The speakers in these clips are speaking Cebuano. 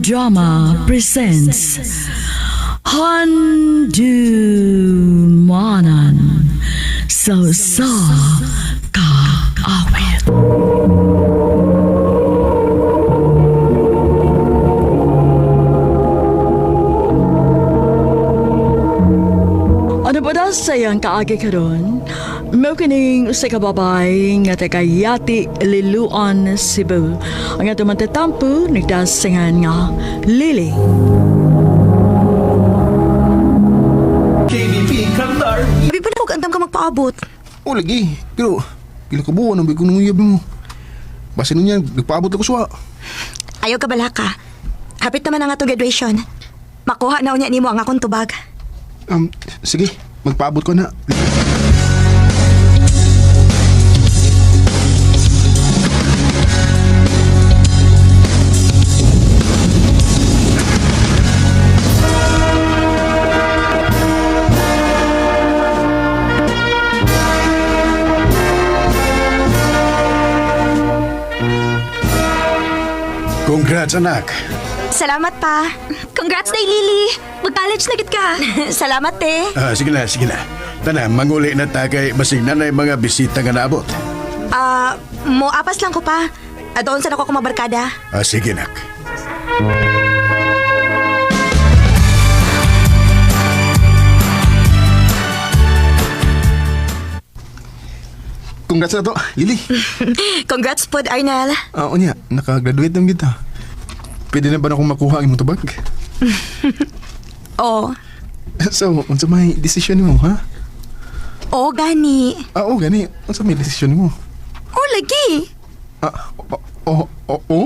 Drama presents Handumanan sa sa kaawit. Ano ba na sayang kaagi karon? Mao kining usa ka babay nga taga Yati, Liluan, Cebu. Ang atong mantatampo nagdasingan nga Lily. KBP Kantar. Abi pa na kog andam ka magpaabot. O lagi, pero pila ka buwan ang bigong nanguyab mo. Basta nun yan, nagpaabot ako suwa. Ayaw ka bala ka. Hapit naman ang atong graduation. Makuha na unya nimo ang akong tubag. Sige, magpaabot ko na. Congrats, anak. Salamat pa. Congrats day, Lily! Mag-college na gid ka! Salamat te. Ah, sige na, sige na. Tana, manguli na ta kay basig na na yung mga bisita nga naabot. Ah, mo apas lang ko pa. Doon sa nako kumabarkada. Ah, sige, nak. Congrats na to, Lily. Congrats pod, Arnel. Ah, unya, nakagraduate na kita. Pwede na ba na akong makuha ang imong tubag? Oh. So, unsa may desisyon nimo, ha? Oh, gani. Ah, oo, gani. Unsa may desisyon nimo? Oh, lagi. Ah, o, o, o, o?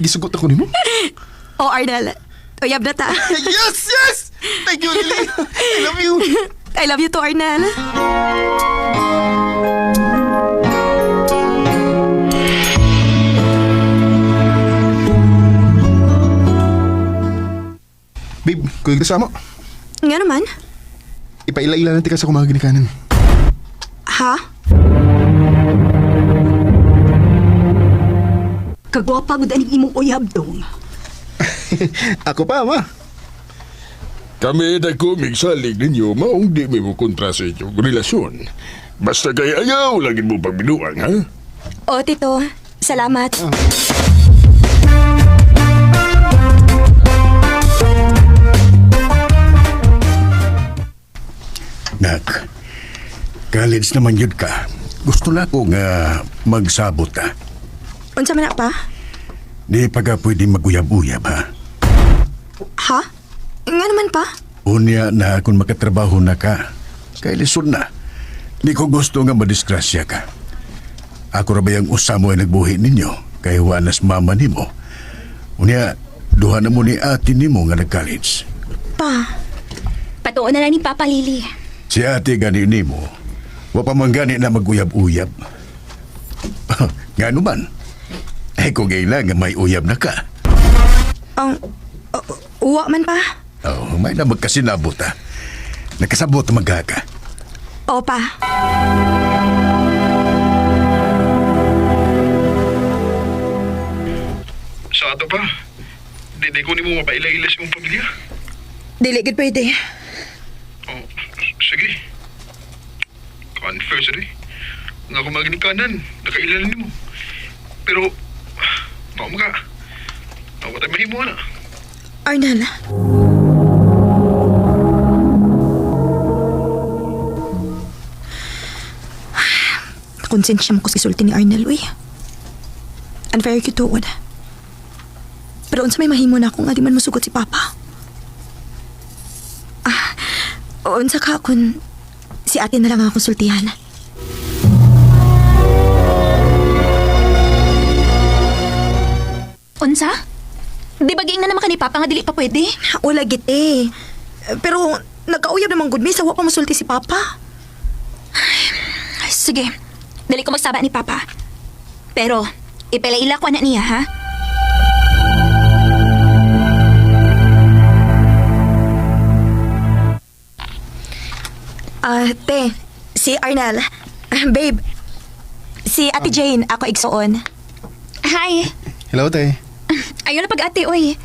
Gisugot ako nimo? Oh, Arnel. Uyab na ta. Yes, yes! Thank you, Lily. I love you. I love you too, Arnel. Babe, kung kasama, Nga naman. ipaila-ila natin ka sa kumagin kanan. Ha? Kagwapa gud aning imong uyab dong. Ako pa, ma. Kami dako migsalig ninyo maong di mi mo kontra sa inyong relasyon. Basta kay ayaw lagi mo pagbinuang, ha? Oh, tito. Salamat. Nak, college naman yun ka. Gusto na ko nga magsabot ka. Unsa man na pa? Di pa ka pwede maguyab-uyab, ha? Ha? Nga naman pa? Unya na kung makatrabaho na ka, kay lisod na. Di ko gusto nga madisgrasya ka. Ako ra ba yung usa mo ay nagbuhi ninyo, kay wanas mama nimo. Unya, duha na mo ni ate nimo nga nag-college. Pa. Patuon na lang ni Papa Lily. Si ate gani nimo, wa pa man gani na maguyab-uyab. Ngano man? Eh kung nga may uyab na ka. Ang uwa man pa. Oh, may na magkasinabot ha. Nakasabot magkaka. O pa. Sa ato pa, di ko nimo mapaila-ila sa imong pamilya. Dili gid pwede. Oh, sige. Converse rin. Nga kumagin kanan, nakailan nimo. Pero, mao ka. Ako tayo mahimo na. Arnel. Nakonsensya mo ko sa isulti ni Arnel, uy. Unfair gyud tuod. Pero unsa may mahimo na akong nga di man musugot si Papa. Ah, unsa ka kung si ate na lang ang konsultihan. Unsa? Di ba giingnan naman ka ni Papa nga dili pa pwede? Wala git eh. Pero nagkauyab naman gud mi sa wa pa musulti si Papa. Ay, sige, dali ko magsaba ni Papa. Pero, ipalaila ko na niya, ha? Ah, te, si Arnel. Babe, si Ate Jane, ako igsoon. Hi! Hello, te. Ayaw na pag-ate, oy.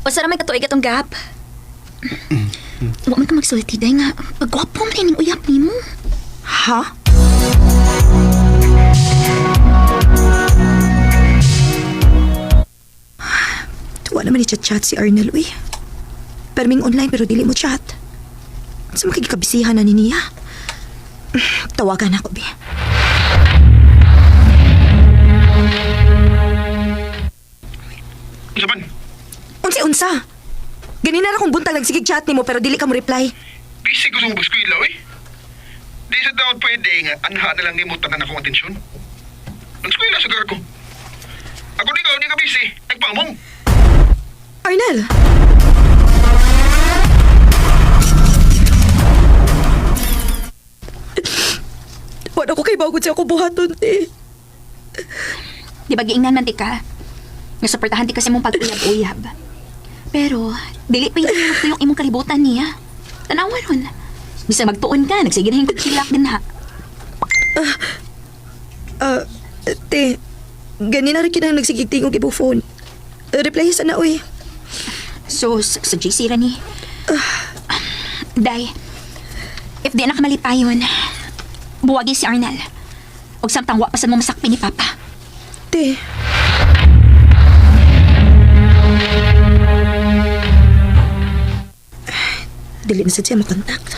Usa ra may katuig atong gap. Wa man ka magsulti, day nga. Pagwapo man ining uyap nimo. Ha? Tuwa naman ni chat-chat si Arnel, uy. Perming online pero dili mo chat. Sa makikabisihan na ni niya. Tawagan ako, bi. Unsa man? Unsa-unsa? Ganina ra kong buntag nagsigig chat nimo pero dili ka mo reply. Busy ko sa mong eskwela, oy. Di sa daon pwede nga anha na lang nimo tanan akong atensyon. Nag-eskwela sa ko. Ako di ka, di ka busy. Nagpamong. Arnel! Wala ko kay bagod siya ako buhaton, te. Di ba giingnan man ti ka? Nga suportahan ti ka sa imong pag-uyab-uyab. Pero, dili pa yung magtuyok imong kalibutan niya. Tanawa ron. Bisa magtuon ka, nagsige na yung kutsilak din ha. Ah, te, ganina rin kinang nagsigig tingog ibo phone. Reply sa na, uy. So, sa JC ra ni. Day, if di na kamalipayon, buwagi si Arnel. Og samtang wa pa sad mo masakpi ni Papa. Te. Dili na sad siya makontakt.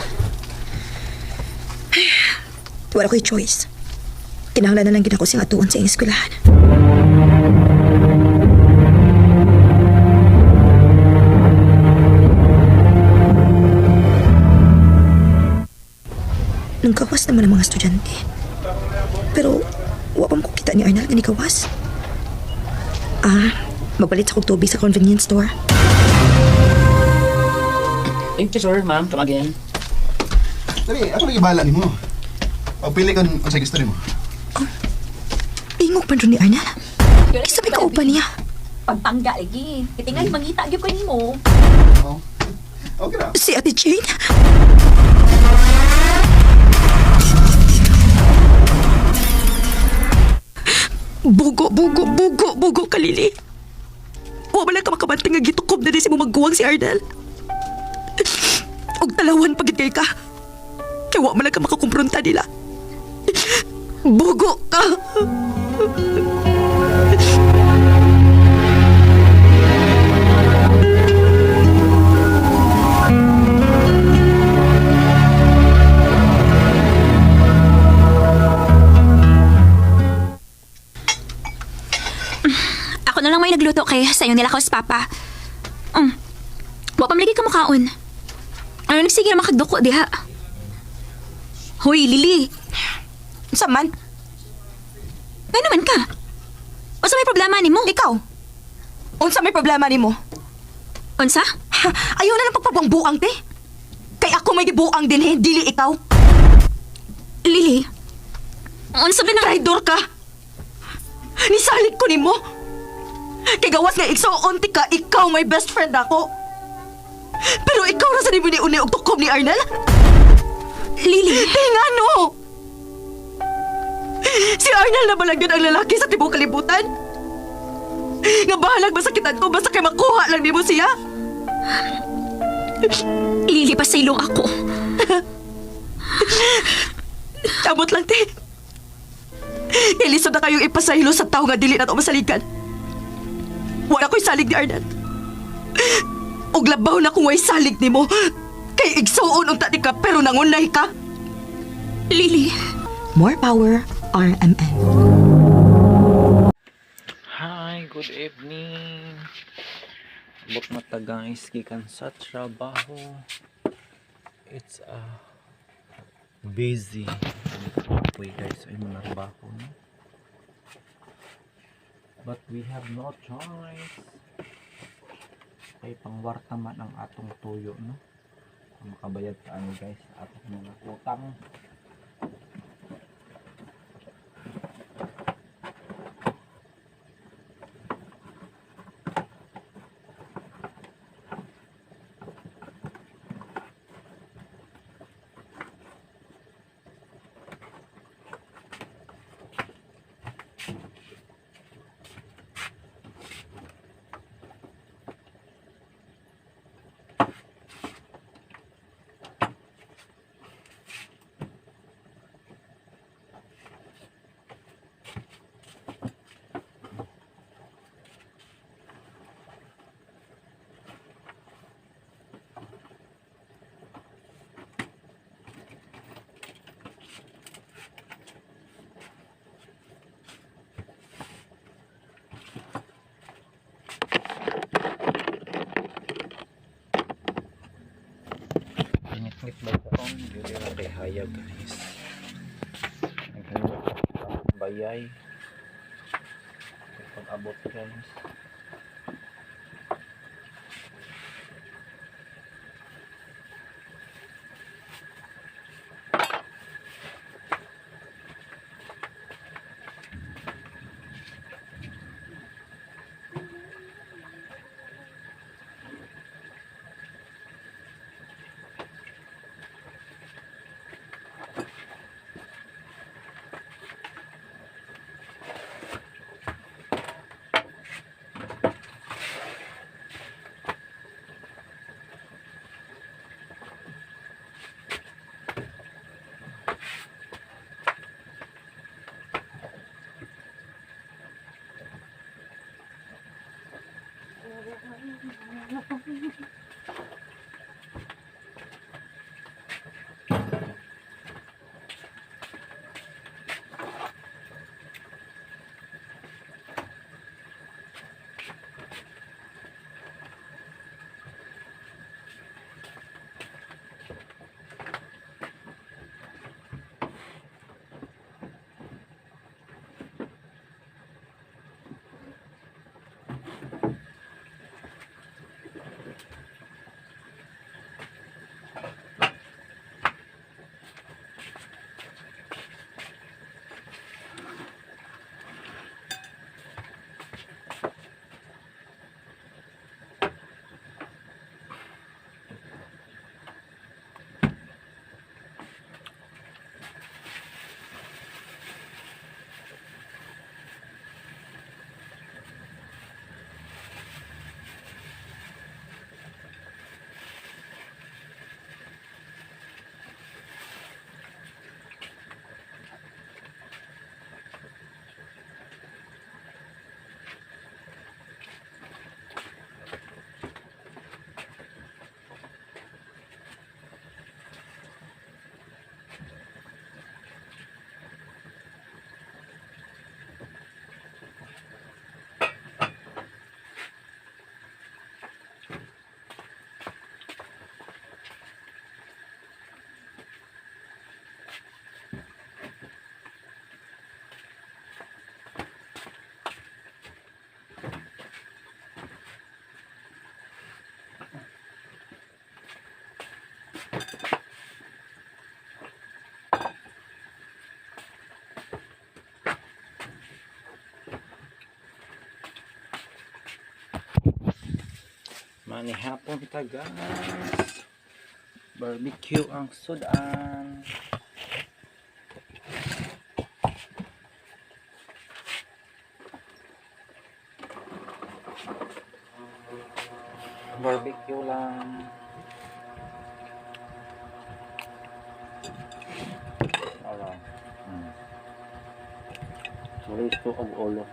Wala ko'y choice. Kinahanglan na lang gid ako siyang atuon sa iyang eskwelahan. Nangkawas naman ang mga estudyante. Pero, wa pa mo kita ni Arnel nga nikawas. Ah, magpalit sa kog tubig sa convenience store. Thank you, sir. Ma'am, come again. Dali, ako lagi bahala nimo. Pagpili ka kung sa gusto nimo. Tingog pa rin ni Arnel. Kisa may kauban niya. Pagpangga lagi. Kitingal mangita gyud ko nimo. Okay na. Si Ate Jane? Bugo, bugo, bugo, bugo, kalili. Wa man lang ka makabantay nga gitukob na din si mo magguwang si Arnel. Og talawan pagit kay ka. Kaya wa man lang ka makakumpronta nila. Bugo ka! Ako na lang may nagluto kay sa inyo nila kaos papa. Wa pa man lagi ka makaon. Ano nagsige na makagduko diha? Hoy, Lily. Unsa man? Nga naman ka? Unsa may problema nimo? Ikaw? Unsa may problema nimo? Unsa? Ha, ayaw na lang pagpabuang-buang, te. Kay ako may gibuang din, eh, dili ikaw. Lily. Unsa ba na? Traidor ka! Nisalig ko nimo. Kay gawas nga igsuon ti ka, ikaw may best friend ako. Pero ikaw ra sa nimo ni uni og tukob ni Arnel? Lily. Te nga no. Si Arnel na ba lang yun ang lalaki sa tibuok kalibutan? Nga bahalag masakitan ko basta kay makuha lang nimo siya. Lily, pasaylong ako. Kamot lang, te. Kay lisod na kayong ipasahilo sa tao nga dili na to masaligan. Wala ko'y salig ni Arnel. Og labaw na kung way salig nimo. Kay igsuon unta ni ka pero nangunay ka. Lily. More power, RMN. Hi, good evening. Abot mata guys, gikan sa trabaho. It's a busy. Kapoy guys, ay mga trabaho no. But we have no choice. Kay pangwarta man ang atong tuyo no. Ang makabayad ka ano guys, atong mga utang. Dili ra kay hayag guys. Naghimo bayay. Pag-abot guys. Manihapon ta guys. Barbecue ang sudan. Barbecue lang. Ala. Chorizo og ulo.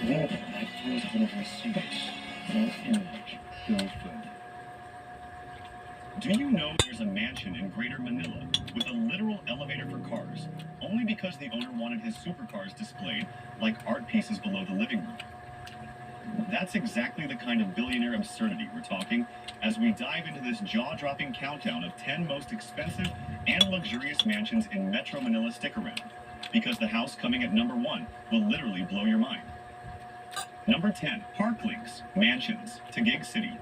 Available at 306 Image Guildford. Do you know there's a mansion in Greater Manila with a literal elevator for cars, only because the owner wanted his supercars displayed like art pieces below the living room? That's exactly the kind of billionaire absurdity we're talking as we dive into this jaw dropping countdown of 10 most expensive and luxurious mansions in Metro Manila. Stick around, because the house coming at number one will literally blow your mind. Number 10, Parklinks Mansions, Taguig City.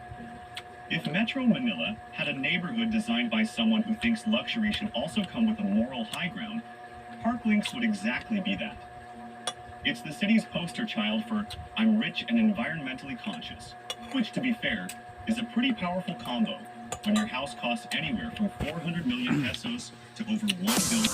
If Metro Manila had a neighborhood designed by someone who thinks luxury should also come with a moral high ground, Parklinks would exactly be that. It's the city's poster child for "I'm rich and environmentally conscious," which, to be fair, is a pretty powerful combo when your house costs anywhere from 400 million pesos to over 1 billion.